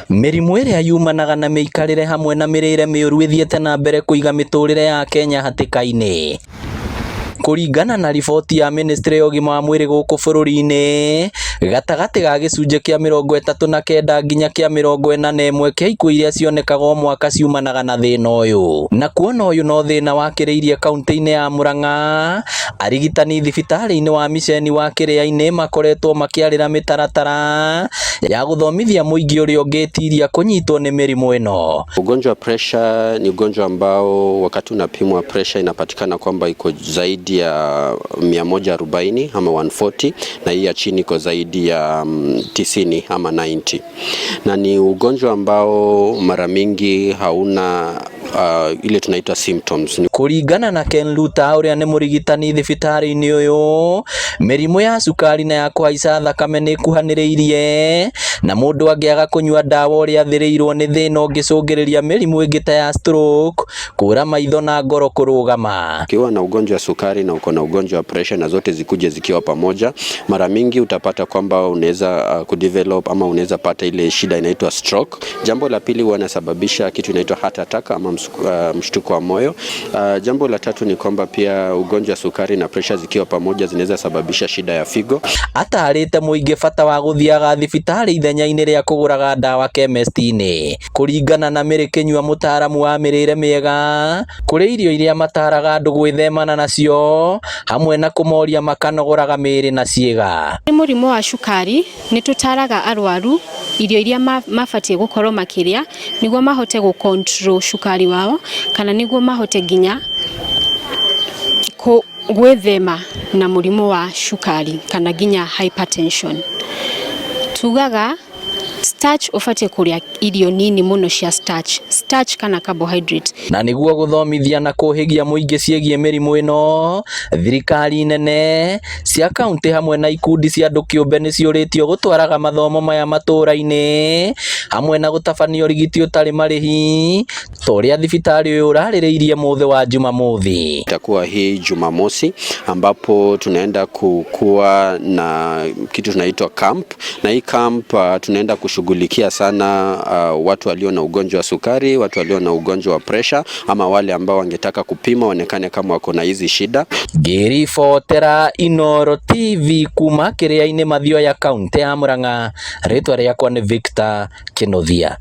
Mĩrimũ ĩrĩa yumanaga na mĩikarĩre hamwe na mĩrĩre mĩũru ĩthiĩte na mbere kũiga mĩtũrĩre ya Kenya hatĩka-inĩ. Kũringana na riboti ya ministry ya ũgima wa mwĩrĩ gũkũ bũrũri-inĩ, gatagatĩ ga gĩcunjĩ kĩa 39 nginya kĩa 41 kĩa ikuũ iria cionekaga o mwaka ciumanaga na thĩna ũyũ. Na kuona ũyũ no thĩna wakĩrĩirie kaunti-inĩ ya Murang'a, arigitani thibitarĩ-inĩ wa miceni wa Kĩrĩa-inĩ makoretwo makĩarĩra mĩtaratara ya gũthomithia mũingĩ ũrĩa ũngĩtiria kũnyitwo nĩ mĩrimũ ĩno. Ugonjwa wa pressure ni ugonjwa ambao wakati unapimwa pressure inapatikana kwamba iko zaidi ya 140 ama 140 na hii ya chini iko zaidi ya 90 ama 90, na ni ugonjwa ambao mara mingi hauna ile tunaita symptoms. Kũringana na Ken Luther ũrĩa nĩ mũrigitani thibitarĩ-inĩ ũyũ, mĩrimũ ya cukari na ya kũhaica thakame nĩ ĩkuhanĩrĩirie na mũndũ angĩaga kũnyua ndawa ũrĩa athĩrĩirwo nĩ thĩna ũngĩcũngĩrĩria mĩrimũ ĩngĩ ta ya stroke, kũra maitho na ngoro kũrũgama. Ukiwa na ugonjwa wa sukari na uko na ugonjwa wa pressure na zote zikuje zikiwa pamoja, mara mingi utapata kwamba unaweza kudevelop ama unaweza pata ile shida inaitwa stroke. Jambo la pili huwa inasababisha kitu inaitwa heart attack ama mshtuko wa moyo. Jambo la tatu ni kwamba pia ugonjwa wa sukari na pressure zikiwa pamoja zinaweza sababisha shida ya figo. Atarĩte mũingĩ bata wa gũthiaga thibitarĩ ithenya-inĩ rĩa kũgũraga ndawa chemist-inĩ. Kũringana na Mary Kĩnyua mũtaaramu wa mĩrĩre mĩega, kũrĩ irio iria mataraga andũ gwĩthemana nacio hamwe na kũmoria makanogoraga mĩĩrĩ na ciĩga. Nĩ mũrimũ wa cukari nĩ tũtaraga arwaru irio iria mabatiĩ gũkorwo makĩrĩa nĩguo mahote gũ control cukari wao kana nĩguo mahote nginya gwĩthema na mũrimũ wa cukari kana nginya hypertension. Tugaga starch ũbatiĩ kũrĩa irio nini mũno cia starch, starch kana carbohydrate. Na nĩguo gũthomithia na kũhĩgia mũingĩ ciĩgiĩ mĩrimũ ĩno, thirikari nene cia kaunti hamwe na ikundi cia andũ kĩũmbe nĩciũrĩtio gũtwaraga mathomo maya matũra-inĩ hamwe na gũtabania ũrigiti ũtarĩ marĩhi ta ũrĩa thibitarĩ ũyũ ũrarĩrĩirie mũthĩ wa Jumamothi. Itakuwa hii Jumamosi ambapo tunaenda kukuwa na kitu tunaitwa camp, na hii camp tunaenda kushughulikia sana watu walio na ugonjwa wa sukari, watu walio na ugonjwa wa pressure ama wale ambao wangetaka kupima waonekane kama wako na hizi shida. Ngĩribotera Inooro TV kuma Kĩrĩa-inĩ Mathioya kaunti ya Murang'a, rĩtwa rĩakwa nĩ Victor Kĩnuthia.